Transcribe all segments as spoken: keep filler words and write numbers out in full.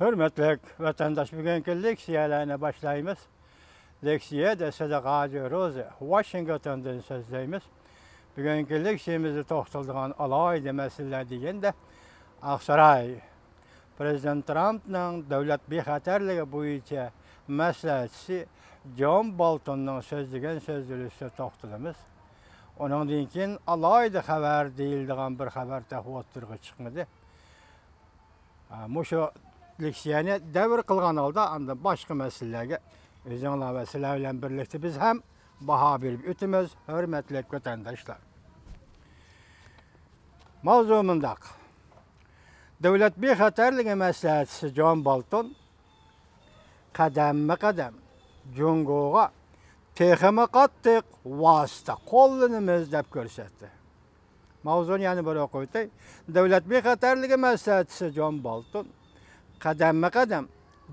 ھۆرمەتلىك ۋەتەنداش، بۈگۈنكى لېكسىيەلەرنى باشلايمىز. لېكسىيە دەستىدە غاجى روزى، ۋاشىنگتوندىن سۆزلەيمىز. بۈگۈنكى لېكسىيەمىزدە توختىلىدىغان ئالاھىدە مەسىلىلەر دېگەندە، ئاقساراي، پىرېزىدېنت ترامپنىڭ دۆلەت بىخەتەرلىكى بويىچە مەسلىھەتچىسى جون بولتوننىڭ سۆزلىگەن سۆزلىرى ئۈستىدە توختىلىمىز. ئۇنىڭدىن كېيىن ئالاھىدە خەۋەر دېيىلىدىغان بىر خەۋەر تېخى ئوتتۇرىغا چىقمىدى. مۇشۇ لېكسىيەنى دەۋر قىلغان ھالدا ئاندىن باشقا مەسىلىلەرگە ئۆزۈڭلار ۋە سىلەر بىلەن بىرلىكتە بىز ھەم باھا بېرىپ ئۆتىمىز، ھۆرمەتلىك ۋەتەنداشلار. ماۋزۇ مۇنداق. دۆلەت بىخەتەرلىكى مەسلىھەتچىسى جون بولتون قەدەممۇ قەدەم جۇڭگوغا تېخىمۇ قاتتىق ۋاسىتە قوللىنىمىز دەپ كۆرسەتتى. ماۋزۇنى يەنە بىر ئوقۇۋېتەي. دۆلەت بىخەتەرلىكى مەسلىھەتچىسى جون بولتون قەدەممۇ قەدەم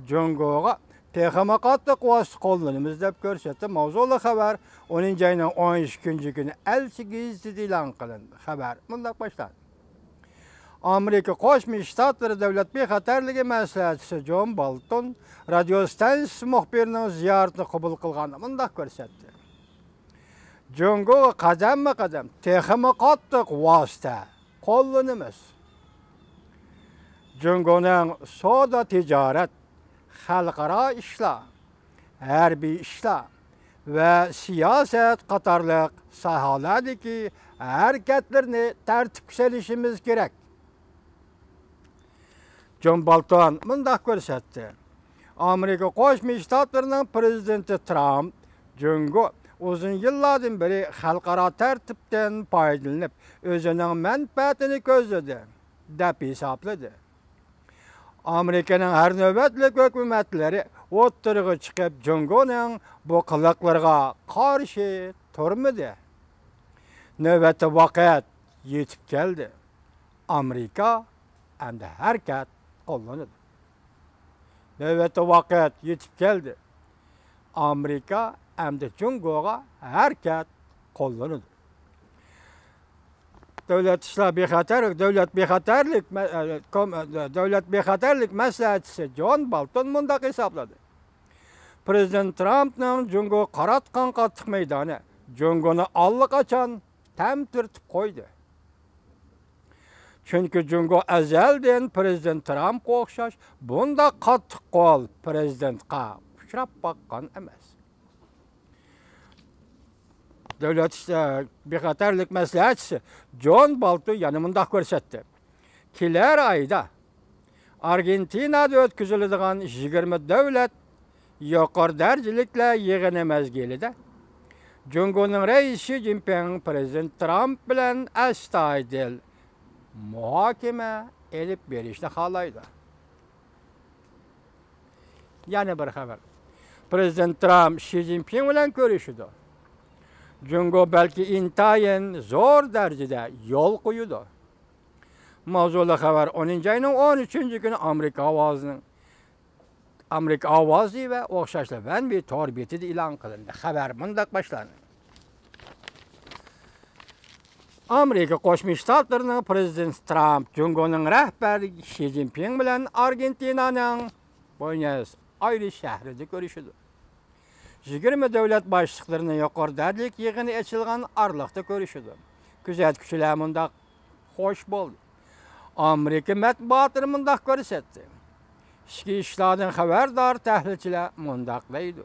جۇڭگوغا تېخىمۇ قاتتىق ۋاسىتە قوللىنىمىز دەپ كۆرسەتتى. ماۋزۇلۇق خەۋەر ئونىنچى ئاينىڭ ئون ئىككىنچى كۈنى ئەلچى گېزىتىدە ئېلان قىلىندى. خەۋەر مۇنداق باشلاندى. ئامېرىكا قوشما شتاتلىرى دۆلەت بىخەتەرلىكى مەسلىھەتچىسى جون بولتون رادىيو ستانسىيىسى مۇخبىرىنىڭ زىيارىتىنى قوبۇل قىلغاندا مۇنداق كۆرسەتتى. جۇڭگوغا قەدەممۇ قەدەم تېخىمۇ قاتتىق ۋاسىتە قوللىنىمىز. جۇڭگونىڭ سودا تىجارەت، خەلقئارا ئىشلار، ھەربىي ئىشلار ۋە سىياسەت قاتارلىق ساھەلەردىكى ھەرىكەتلىرىنى تەرتىپكە سېلىشىمىز كېرەك. جون بولتون مۇنداق كۆرسەتتى. ئامېرىكا قوشما شتاتلىرىنىڭ پىرېزىدېنتى ترامپ جۇڭگو ئۇزۇن يىللاردىن بېرى خەلقئارا تەرتىپتىن پايدىلىنىپ، ئۆزىنىڭ مەنپەئەتىنى كۆزلىدى، دەپ ھېسابلىدى. ئامېرىكىنىڭ ھەر نۆۋەتلىك ھۆكۈمەتلىرى ئوتتۇرىغا چىقىپ، جۇڭگونىڭ بۇ قىلىقلىرىغا قارشى تۇرمىدى. نۆۋەتتە ۋاقىت يېتىپ كەلدى. ئامېرىكا ئەمدى ھەرىكەت قوللىنىدۇ. نۆۋەتتە ۋاقىت يېتىپ كەلدى. ئامېرىكا ئەمدى جۇڭگوغا ھەرىكەت قوللىنىدۇ. دۆلەت ئىشلار بىخەتەرلىك، دۆلەت بىخەتەرلىك مە-، ئە، كوم-، ئە، دۆلەت بىخەتەرلىك مەسلىھەتچىسى جون بولتون مۇنداق ھېسابلىدى. پىرېزىدېنت ترامپنىڭ جۇڭگوغا قاراتقان قاتتىق مەيدانى جۇڭگونى ئاللىقاچان تەمتىرىتىپ قويدى. چۈنكى جۇڭگو ئەزەلدىن پىرېزىدېنت ترامپقا ئوخشاش بۇنداق قاتتىق قول پىرېزىدېنتقا ئۇچراپ باققان ئەمەس. دۆلەت ئىش-، بىخەتەرلىك مەسلىھەتچىسى جون بولتون يەنە مۇنداق كۆرسەتتى. كېلەر ئايدا ئارگېنتىنادا ئۆتكۈزۈلىدىغان يىگىرمە دۆلەت يۇقىرى دەرىجىلىكلەر يىغىنى مەزگىلىدە جۇڭگونىڭ رەئىسى شى جىنپىڭ پىرېزىدېنت ترامپ بىلەن ئەستايىدىل مۇھاكىمە ئېلىپ بېرىشنى خالايدۇ. يەنە بىر خەۋەر. پىرېزىدېنت ترامپ شى جىنپىڭ بىلەن كۆرۈشىدۇ. جۇڭگو بەلكى ئىنتايىن زور دەرىجىدە يول قويىدۇ. ماۋزۇلۇق خەۋەر ئونىنچى ئاينىڭ ئون ئۈچىنچى كۈنى ئامېرىكا ئاۋازىنىڭ، ئامېرىكا ئاۋازى ۋە ئوخشاشلا ۋەنۋى تور بېتىدە ئېلان قىلىندى. خەۋەر مۇنداق باشلاندى. ئامېرىكا قوشما شتاتلىرىنىڭ پىرېزىدېنتى ترامپ جۇڭگونىڭ رەھبەرى شى جىنپىڭ بىلەن ئارگېنتىنانىڭ بۇينوس ئايرېس شەھىرىدە كۆرۈشىدۇ. يىگىرمە دۆلەت باشلىقلىرىنىڭ يۇقىرى دەرىجىلىك يىغىنى ئېچىلغان ئارىلىقتا كۆرۈشىدۇ. كۆزەتكۈچىلەر مۇنداق خوش بولدى. ئامېرىكا مەتبۇئاتلىرى مۇنداق كۆرسەتتى. ئىچكى ئىشلاردىن خەۋەردار تەھلىلچىلەر مۇنداق دەيدۇ.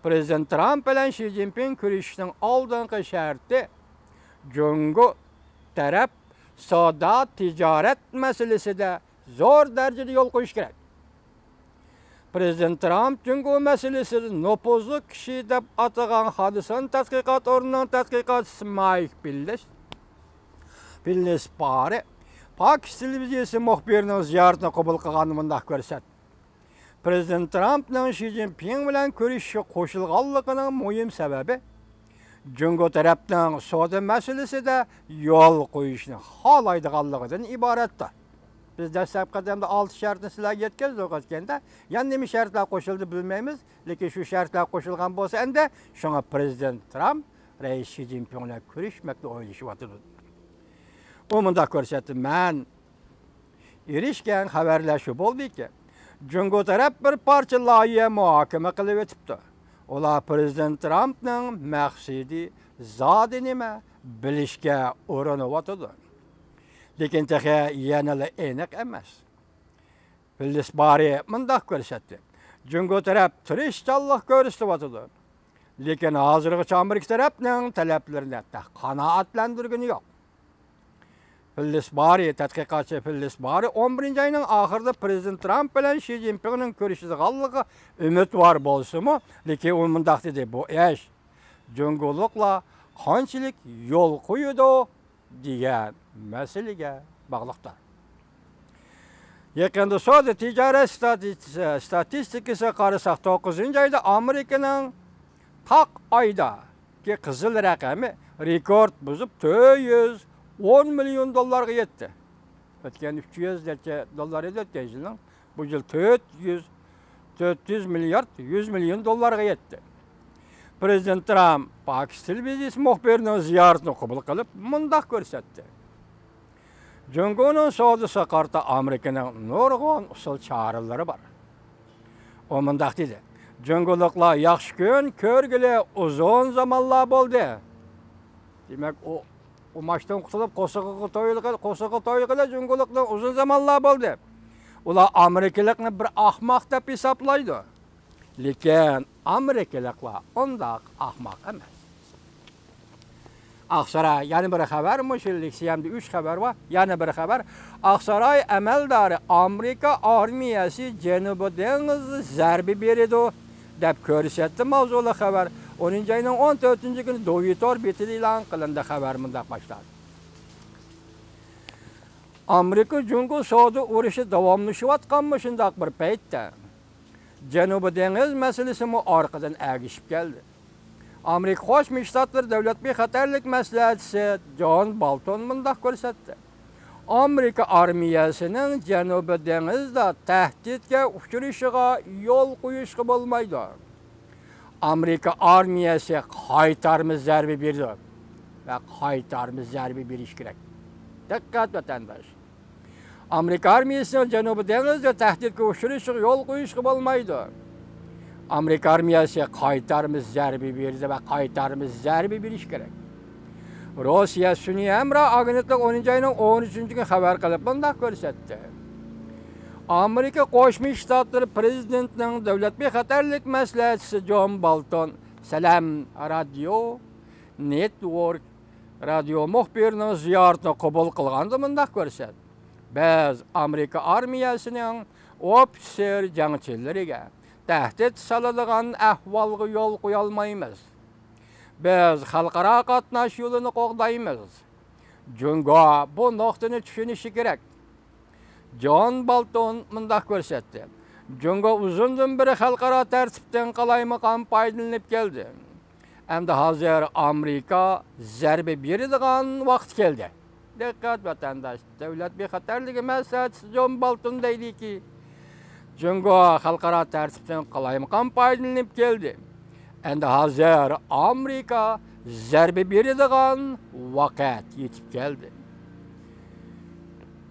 پىرېزىدېنت ترامپ بىلەن شى جىنپىڭ كۆرۈشۈشنىڭ ئالدىنقى شەرتى جۇڭگو تەرەپ سودا تىجارەت مەسىلىسىدە زور دەرىجىدە يول قويۇش كېرەك. پىرېزىدېنت ترامپ جۇڭگو مەسىلىسىدە نوپۇزلۇق كىشى دەپ ئاتىغان خادىسان تەتقىقات ئورنىنىڭ تەتقىقاتچىسى مايك بىللىس، بىللىس بارى پاكىس تېلېۋىزىيىسى مۇخبىرىنىڭ زىيارىتىنى قوبۇل قىلغاندا مۇنداق كۆرسەتتى. پىرېزىدېنت ترامپنىڭ شى جىنپىڭ بىلەن كۆرۈشۈشكە قوشۇلغانلىقىنىڭ مۇھىم سەۋەبى جۇڭگو تەرەپنىڭ سودا مەسىلىسىدە يول قويۇشنى خالايدىغانلىقىدىن ئىبارەتتۇر. بىز دەسلەپكى قەدەمدە ئالتە شەرتنى سىلەرگە يەتكۈزدۇق ئۆتكەندە، يەنە نېمە شەرتلەر قوشۇلدى بىلمەيمىز، لېكىن شۇ شەرتلەر قوشۇلغان بولسا ئەمدى، شۇڭا پىرېزىدېنت ترامپ رەئىس شى جىنپىڭ بىلەن كۆرۈشمەكنى ئويلىشىۋاتىدۇ. ئۇ مۇنداق كۆرسەتتى، مەن ئېرىشكەن خەۋەرلەر شۇ بولدىكى، جۇڭگو تەرەپ بىر پارچە لايىھە مۇھاكىمە قىلىۋېتىپتۇ. ئۇلار پىرېزىدېنت ترامپنىڭ مەقسىتى زادى نېمە، بىلىشكە ئۇرۇنۇۋاتىدۇ. لېكىن تېخى يەنىلا ئېنىق ئەمەس. پىللىس بارى مۇنداق كۆرسەتتى: جۇڭگو تەرەپ تىرىشچانلىق كۆرسىتىۋاتىدۇ. لېكىن ھازىرغىچە ئامېرىكا تەرەپنىڭ تەلەپلىرىنى ھەتتا قانائەتلەندۈرگىنى يوق. پىللىس بارى، تەتقىقاتچى پىللىس بارى ئون بىرىنچى ئاينىڭ ئاخىرىدا پىرېزىدېنت ترامپ بىلەن شى جىنپىڭنىڭ كۆرۈشىدىغانلىقىغا ئۈمىدۋار بولسىمۇ، لېكىن ئۇ مۇنداق دېدى: بۇ ئىش جۇڭگولۇقلار قانچىلىك يول قويىدۇ دېگەن مەسىلىگە باغلىقتۇر. يېقىندا سودا تىجارەت ستاتىس-، ستاتىستىكىسىغا قارىساق، توققۇزىنچى ئايدا ئامېرىكىنىڭ تاق ئايدىكى قىزىل رەقەمى رېكورت بۇزۇپ، تۆت يۈز ئون مىليون دوللارغا يەتتى. ئۆتكەن ئۈچ يۈز نەچچە دوللار ئىدى ئۆتكەن يىلنىڭ. بۇ يىل تۆت يۈز، تۆت يۈز مىليارد يۈز مىليون دوللارغا يەتتى. پىرېزىدېنت ترامپ پاكىس تېلېۋىزىيىسى مۇخبىرىنىڭ زىيارىتىنى قوبۇل قىلىپ، مۇنداق كۆرسەتتى: جۇڭگونىڭ سودىسىغا قارىتا ئامېرىكىنىڭ نۇرغۇن ئۇسۇل چارىلىرى بار. ئۇ مۇنداق دېدى: جۇڭگولۇقلار ياخشى كۈن كۆرگىلى ئۇزۇن زامانلار بولدى. دېمەك، ئۇ ئۇماچتىن قۇتۇلۇپ، قورسىقىغا تويغىلى، قورسىقىغا تويغىلى جۇڭگولۇقلار ئۇزۇن زامانلار بولدى. ئۇلار ئامېرىكىلىقنى بىر ئاخماق دەپ ھېسابلايدۇ. لېكىن ئامېرىكىلىقلار ئۇنداق ئاخماق ئەمەس. ئاقساراي، يەنە بىر خەۋەر، مۇشۇ يىل لېكسىيەمدە ئۈچ خەۋەر بار. يەنە بىر خەۋەر، ئاقساراي ئەمەلدارى ئامېرىكا ئارمىيەسى جەنۇبىي دېڭىزدا زەربە بېرىدۇ، دەپ كۆرسەتتى ماۋزۇلۇق خەۋەر. ئونىنچى ئاينىڭ ئون تۆتىنچى كۈنى دوۋى تور بېتىدە ئېلان قىلىندى. خەۋەر مۇنداق باشلاندى: ئامېرىكا جۇڭگو سودا ئۇرۇشى داۋاملىشىۋاتقان مۇشۇنداق بىر پەيتتە، جەنۇبىي دېڭىز مەسىلىسىمۇ ئارقىدىن ئەگىشىپ كەلدى. ئامېرىكا قوشما شتاتلىرى دۆلەت بىخەتەرلىك مەسلىھەتچىسى جون بالتون مۇنداق كۆرسەتتى: ئامېرىكا ئارمىيەسىنىڭ جەنۇبىي دېڭىزدا تەھدىتكە ئۇچرىشىغا يول قويۇشقا بولمايدۇ. ئامېرىكا ئارمىيەسى قايتارما زەربە بېرىدۇ ۋە قايتارما زەربە بېرىشى كېرەك. دىققەت، ۋەتەنداش! ئامېرىكا ئارمىيەسىنىڭ جەنۇبىي دېڭىزدا تەھدىتكە ئۇچرىشىغا يول قويۇشقا بولمايدۇ. ئامېرىكا ئارمىيەسى قايتارما زەربە بېرىدۇ ۋە قايتارما زەربە بېرىشى كېرەك. روسىيە سۈنئىي ھەمراھ ئاگېنتلىقى ئونىنچى ئاينىڭ ئون ئۈچىنچى كۈنى خەۋەر قىلىپ مۇنداق كۆرسەتتى: ئامېرىكا قوشما شتاتلىرى پىرېزىدېنتىنىڭ دۆلەت بىخەتەرلىك مەسلىھەتچىسى جون بالتون سەلەم رادىيو نېتۋورك رادىيو مۇخبىرىنىڭ زىيارىتىنى قوبۇل قىلغاندا مۇنداق كۆرسەتتى: بىز ئامېرىكا ئارمىيەسىنىڭ ئوفىتسېر جەڭچىلىرىگە تەھدىت سالىدىغان ئەھۋالغا يول قويالمايمىز. بىز خەلقئارا قاتناش يولىنى قوغدايمىز. جۇڭگو بۇ نۇقتىنى چۈشىنىشى كېرەك. جون بالتون مۇنداق كۆرسەتتى: جۇڭگو ئۇزۇندىن بېرى خەلقئارا تەرتىپتىن قالايمىقان پايدىلىنىپ كەلدى. ئەمدى ھازىر ئامېرىكا زەربە بېرىدىغان ۋاقىت كەلدى. دىققەت، ۋەتەنداش! دۆلەت بىخەتەرلىكى مەسلىھەتچىسى جون بالتون دەيدىكى، جۇڭگو خەلقئارا تەرتىپتىن قالايمىقان پايدىلىنىپ كەلدى. ئەمدى ھازىر ئامېرىكا زەربە بېرىدىغان ۋاقىت يېتىپ كەلدى.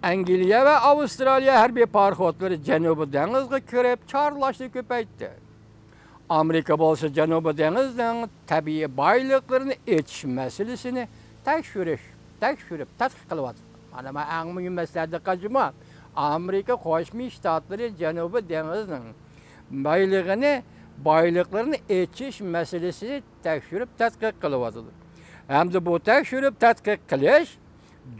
ئەنگلىيە ۋە ئاۋسترالىيە ھەربىي پاراخوتلىرى جەنۇبىي دېڭىزغا كىرىپ چارلاشنى كۆپەيتتى. ئامېرىكا بولسا جەنۇبىي دېڭىزنىڭ تەبىئىي بايلىقلىرىنى ئېچىش مەسىلىسىنى تەكشۈرۈش، تەكشۈرۈپ تەتقىق قىلىۋاتىدۇ. مانا، مانا ئەڭ مۇھىم مەسىلە، دىققەت جۇمۇ. ئامېرىكا قوشما شتاتلىرى جەنۇبىي دېڭىزنىڭ بايلىقىنى، بايلىقلىرىنى ئېچىش مەسىلىسىنى تەكشۈرۈپ تەتقىق قىلىۋاتىدۇ. ھەمدە بۇ تەكشۈرۈپ تەتقىق قىلىش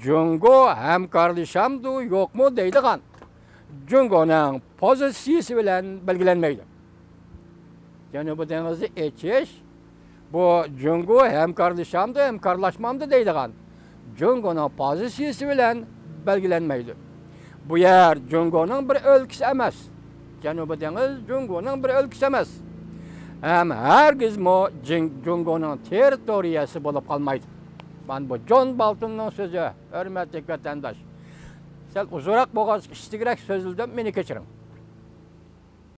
جۇڭگو ھەمكارلىشامدۇ يوقمۇ دەيدىغان جۇڭگونىڭ پوزىتسىيىسى بىلەن بەلگىلەنمەيدۇ. جەنۇبىي دېڭىزنى ئېچىش، بۇ جۇڭگو ھەمكارلىشامدۇ، ھەمكارلاشمامدۇ دەيدىغان جۇڭگونىڭ پوزىتسىيىسى بىلەن بەلگىلەنمەيدۇ. بۇ يەر جۇڭگونىڭ بىر ئۆلكىسى ئەمەس. جەنۇبىي دېڭىز جۇڭگونىڭ بىر ئۆلكىسى ئەمەس. ھەم ھەرگىزمۇ جىڭ-، جۇڭگونىڭ تېررىتورىيەسى بولۇپ قالمايدۇ. مانا بۇ جون بالتوننىڭ سۆزى، ھۆرمەتلىك ۋەتەنداش. سەل ئۇزۇنراق بولغاچقا، ئىچتىكرەك سۆزلىدىم، مېنى كەچۈرۈڭ.